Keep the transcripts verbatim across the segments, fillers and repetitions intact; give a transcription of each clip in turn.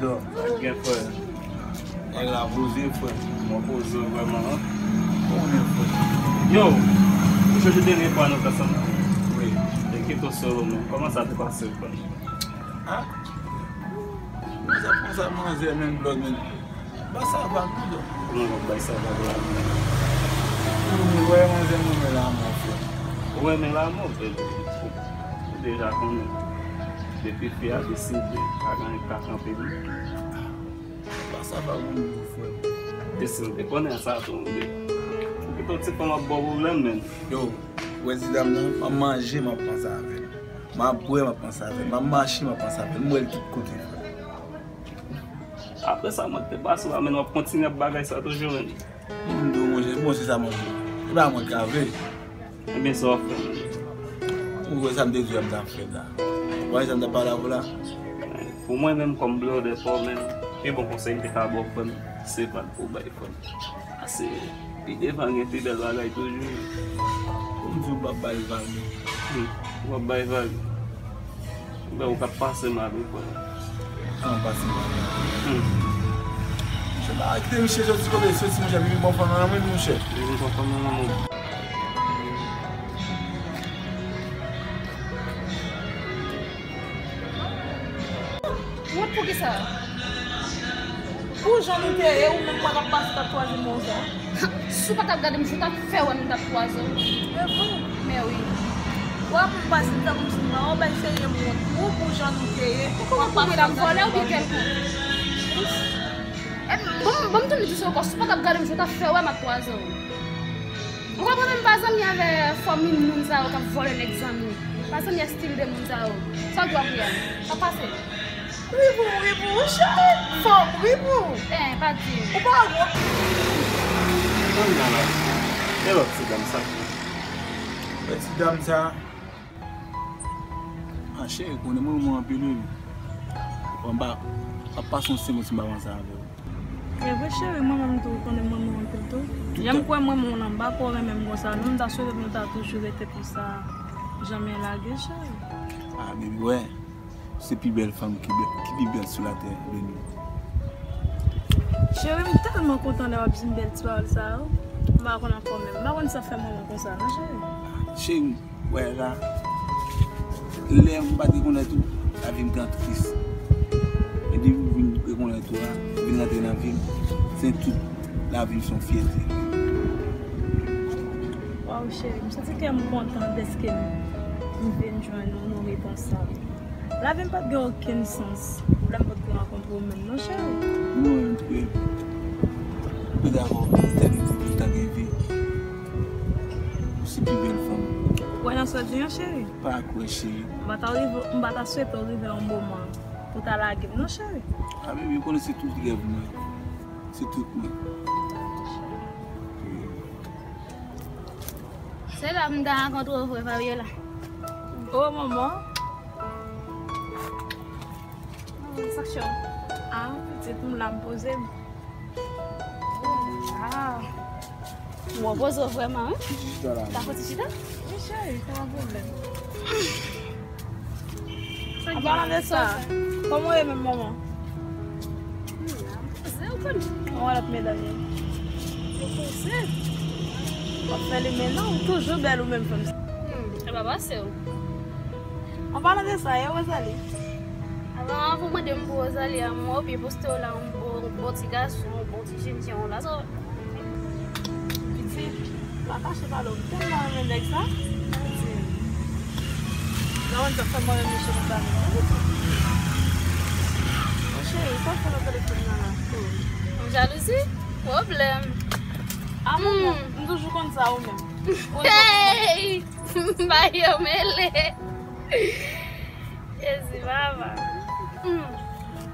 Gen frè. Nèg la poze, frè. Mwen poze w vrèman, non? Kòman w ye, frè? Yo, ou chèche dènye fwa nou t ansanm? Wi. Te kite w solo, men. Kòman sa te pase, frè? Ah? Kòman sa, kòman sa, manzè, menm blòd, menm. Ba sa vag, non, dò. Kòman w ap bay sa vag la? Ou wè manzè, mwen renmen lanmò, frè. Ou renmen lanmò, frè? Ou deja konnen. Depi fi a deside, pa gen anyen k ka kanpe li. Ba sa vag, non, frè. E si m te konnen sa tou, m te, m te yon ti fanm ap ba w pwoblèm, menm. Yo, wè ti dam nan, m ap manje, m ap panse avè l. M ap bwè, m ap panse avè l. M ap mache, m ap panse avè l. M wè l tout kote, frè. Apre sa, mwen te pase la, men w ap kontinye ap bagay sa toujou, menm. M di w, monchè, bon, se sa mwen vle. E pa mwen k ka vle. Ebyen, sa w ap fè, monchè? Ou wè sa m te di w m t ap fè la. Ou wè sa m t ap pale avè w la? Pou mwen menm, kòm blòdè pa w menm, pi bon konsèy m te ka ba w, frè m, se pa pou bay, frè m. Pase pi devan gen pi bèl bagay toujou. Pou m di w m p ap bay vag. Hmm, ou p ap bay vag. Ou wè ou k ap pase mal, wi, frè. An, pase mal. Hmm. Monchè, pa kite misye soti kote l soti, monchè, epi bon fanm nan, wi, monchè. Epi bon fanm nan, wi. Wont poukisa? Pou jan nou te ye, ou menm pa t ap pase tatwaze mwen sa. Si w pa t ap gade m, si w t ap fè wè m tatwaze w. E vre? Men wi. W ap m pase m ta kòmsi m pa wè w bay serye m wont pou, pou jan nou te ye. Ou kòman pou mwen la m vòlè oubyen kèlkonk? E, bon, bon, m toujou di sa ankò, si w pa t ap gade m, si w t ap fè wè m ap kwaze w. Ou konprann, m pa zanmi avè fòm moun sa yo k ap vòlè nèg zanmi. Pa zanmi a stil de moun sa yo. Sa w di w ap ri a? Pa pase. Wi pou, wi pou, cheri. Fòm, wi pou. Eh, pa di. Ou pa wont. Ann nan la. E lòt ti dam sa. Lòt ti dam sa. Ah, cheri, konnen mwen renmen w anpil, wi. Bon, m pa, m ap pase yon segonn si m pa panse avè w. E vre, cheri, mwen menm tou, ou konnen mwen renmen w anpil tou. Jan m kwè mwen renmen w lan, m pa kwè w renmen m konsa, non, m ta swete pou nou ta toujou rete konsa. Janm lage, cheri. Ah, baby, wè. Se pi bèl fanm ki bè-, ki pi bèl sou latè, Leni. Cheri, m tèlman kontan lè w ap di m bèl ti pawòl sa yo. M pa konn ankò menm. M pa konn sa fè mwen konsa, non, cheri. Cheri, wè la, lè m pa t rekonèt ou, lavi m te tris. Men depi m vin rekonèt ou la, vin rantre nan vi m, se tout lavi m se yon fyète. Waw, cheri, m santi kè m kontan dèske m vin jwenn ou, nou ret ansanm. Lavi m pa t gen okenn sans lè m pa t rankontre w menm non, cheri. Mwen menm tou, m dakò, tèt m di tout tan gen vi. Ou se pi bèl fanm. Ou kwè nan sa w di an, cheri? Pa kwè, cheri. M pa ta rive, m pa ta swete w rive yon moman pou ta lage m non, cheri. Ah, baby, ou konnen se tout rèv mwen. Se tout mwen. Se la m ta rankontre w vre, Fabiola. Oh, manman. Oh, sa k cho. Ah, pitit, m la m poze m. Ah. Mwen poze w vrèman, wi. Ti chita la. Ta fè ti chita? Wi, cheri, pa gen pwoblèm. An palan de sa, kòman w ye menm, manman? Poze w konn. Kòman lòt medam yo? Yo poze. W ap fè li men non, ou toujou bèl ou menm fanm sa. Hmm, e pa pase w. An palan de sa, e Rosalie? Avan, avan w mande m pou Rosalie a, m wè w byen poste w la, yon bon, yon bon ti gason, yon bon ti jennjan w la, so. Pitit, pa kache pale w, m tèlman renmen nèg sa. Nan yon sa fè mwen renmen cheri sa menm. Mon cheri, sa w fè nan telefòn nan la? Yon jalouzi? Pwoblèm. Ah, manman, m toujou konn sa ou menm. Hey! Ba yo mele. Jezi, papa. Hmm.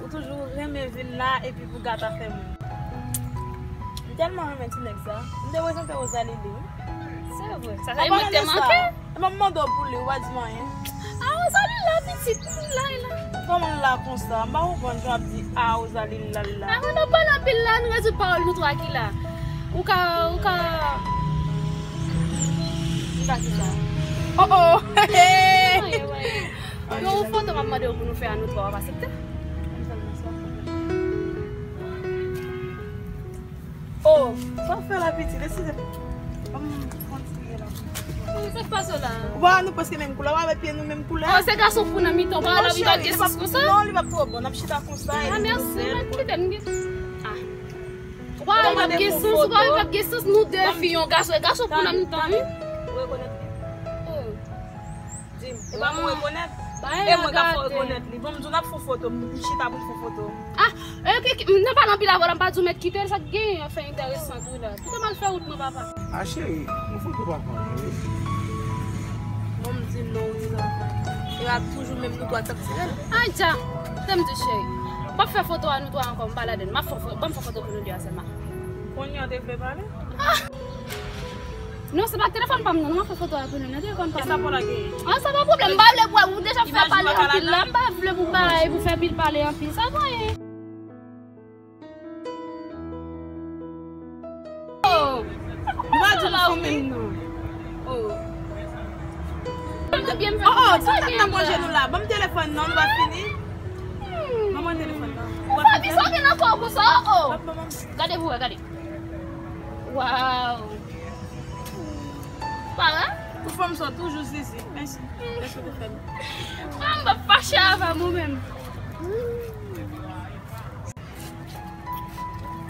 Ou toujou renmen vin la epi pou gate afè moun. M tèlman renmen ti nèg sa. M te prezante Rosalie li, wi. Se vre. Sa se mwen te manke. E mwen mande w pou li, ou pa di m anyen. Ah, Rosalie la, pitit, li la, li la. Kòman l la konsa? M pa konprann jan w ap di, ah, Rosalie la, li la. Ah, nou pale anpil la, nou rezoud pawòl nou twa ki la. Ou ka, ou ka. Ou ka ki sa? Oh, oh! Anyen, anyen. Yon foto m ap mande w pou nou fè a nou twa, w ap aksepte? Ann fè l nan sa. Sa w fè la, pitit? Eskize m. Ban m kontinye la. Sa k pase w la? Ou pa wè nou prèske menm koulè, w avèk pye nou menm koulè. Oh, se gason pou nan mitan, w pa wè l ap cheri, li p ap, non, li p ap twò bon, n ap chita konsa. Ah, mèsi, mwen kite m gen. Ah. Ou pa wè l p ap gen sans, ou pa wè l p ap gen sans, nou de fi, yon gason, e gason pou nan mitan, wi. Ou rekonèt li? Oh. Di m, e pa mwen rekonèt? E mwen k ap fè w rekonèt li. Bon, m di w n ap fè yon foto, m chita pou m fè yon foto. Ah, e, ki, ki, m nan pale anpil avè w la, m pa di w mèt kite l, sa k genyen, fè enteresan tou la. Kite m al fè wout mwen, papa. Ah, cheri, yon foto pa fè anyen, wi. Bon, m di non, wi, zanfan. E w ap toujou menm nou twa k t ap tire l. Ay, dja, te m di cheri. M p ap fè foto a nou twa ankò, m pa ladann. M ap fè fo-, ban m fè foto pou nou de a sèlman. Kounye a w te vle pale? Ah! Non, se pa telefòn pa m nan, non, m ap fè foto a pou nou nan telefòn pa m. E sa pou la genyen? Ah, sa pa pwoblèm, m pa vle pou ou deja fè pale anpil la, m pa vle pou bagay pou fè pil pale anpil, sa pa anyen. Oh! Nou pa di nou fou menm non. Oh! Oh, oh, sa k nan manje nou la? Ban m telefòn non, nou pa fini? Ban mwen telefòn non. Ou pa fini? Sa gen nan kò w konsa, oh! Gade pou wè, gade. Waw. Para? Pou fanm sa w toujou zizi. Mèsi. Mèsi pou fè m. Ah, m p ap fache avè w menm.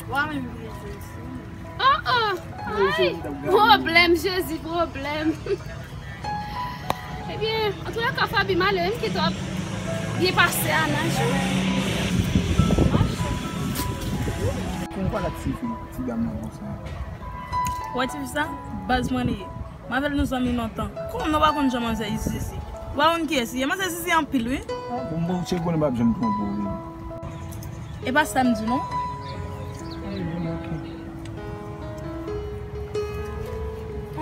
Wa menm vle zizi. Oh, oh. Ay, pwoblèm, Jezi, pwoblèm. Ebyen, antoulèka, Faby, m ale, m kite w ap byen pase a nan jou. Mache. Pou m pale ak ti fi, ti dam nan konsa. Wè ti fi sa? Baz mwen li ye. M avè l nou zanmi lontan. Kòman nou pa konn jan manzè zizi? Ou pa konn kiyès li ye? Manzè zizi anpil, wi. Ah, bon, bon, cheri konnen m p ap janm twonpe w, wi. E pa sa m di, non. Ay, bon, ok.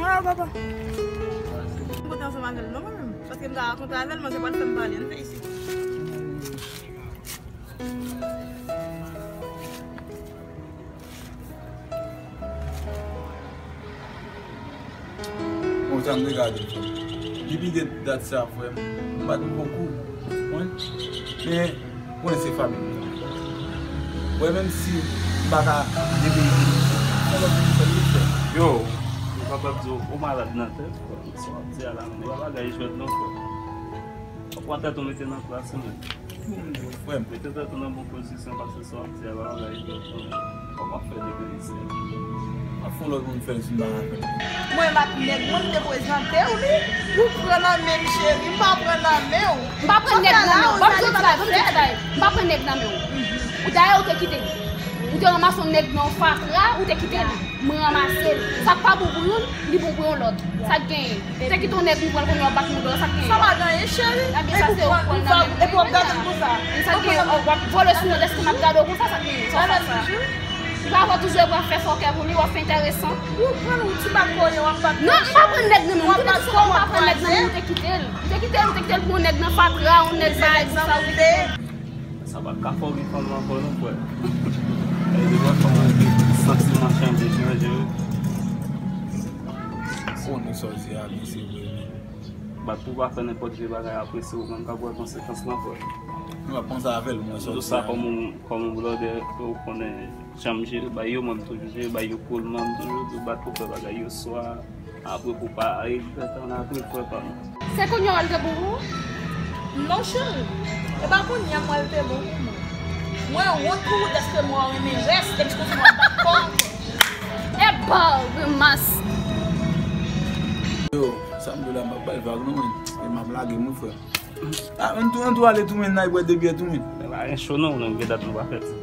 An, papa. M kontan ansanm avè l, non, mwen menm. Paske m ta rakonte avè l, manzè pral fè m pale. Ann fè isi. Bon, sa m te ka di w. Depi de dat sa, frè m, m pa t poko konprann. Men, konnen se fanmi m. Wè, menm si m pa ka depi fè lòt moun fè l, li fè. Yo, m kapab di w, ou malad nan tèt, frè m. Sa w ap di a la, men, e pa bagay jwèt non, frè m. Ou pran tèt ou mete nan plas ou menm. Frè m. Mete tèt ou nan bon pozisyon, paske sa w ap di a la, bagay dwòl, frè m. Kòman fè depi isit? M ap fè yon lòt moun fè l si m pa ka fè l. Mwen m ak nèg mwen, m te prezante w li, ou pran nan men m, cheri, m pa pran nan men w. M pa pran nèg nan men w. Ban m di w ti bagay, ban m di w ti bagay. M pa pran nèg nan men w. Ou dayè ou te kite li. Ou te ranmase yon nèg nan yon fatra, ou te kite li. Mwen ranmase l. Sa k pa bon pou youn, li bon pou yon lòt. Sa k genyen? Te kite yon nèg ou pran l kounye a w ap bat mouda w, sa k genyen? Sa pa gen anyen, cheri. Ebyen sa se ou pran nan men mwen. Epi w ap gade m konsa. Sa k genyen? W ap vole sou mwen dèske m ap gade w konsa, sa k genyen? Sa w fè sa? Li pa fò toujou w ap fè fòkè pou li, w ap fè enteresan. Ou pran yon ti bak koye, w ap bat mwen. Non, m pa pran nèg nan men w. M te di sa, m pa pran nèg nan men w, ou te kite l. Ou te kite l, ou te kite l pou yon nèg nan fatra, yon nèg bagay konsa, ou te kite l. Sa pa t ka fè w gen fanm ankò non, frè. E devan fanm lan, santiman chanje, chanje, wi. Konnen sa w di a, men se vre, men. Bat pou w pa fè nenpòt vye bagay, apre se ou menm k ap wè konsekans lan, frè. Nou ap panse avè l, mwen, sa w di a. Di sa kòm yon, kòm yon blòdè, ou konnen jan m jere bagay yo, mwen m toujou jere bagay yo coolman, m toujou di w bat pou fè bagay yo swa. Apre pou pa regrèt ann apre, frè pa m. Se kounye a w wè l te bon pou ou? Non, cheri. E pa kounye a m wè l te bon pou mwen. Mwen wont pou ou dèske mwen renmen rès, epi se konsa m ap bat kò ankò. E ba w grimas. Yo, sa m di w la, m p ap bay vag non, men. E m ap lage m wi, frè. Ah, ann tou, ann tou ale tou, men, n al bwè de byè tou, men. Men pa gen cho non, nou gen dat nou pa fè ti.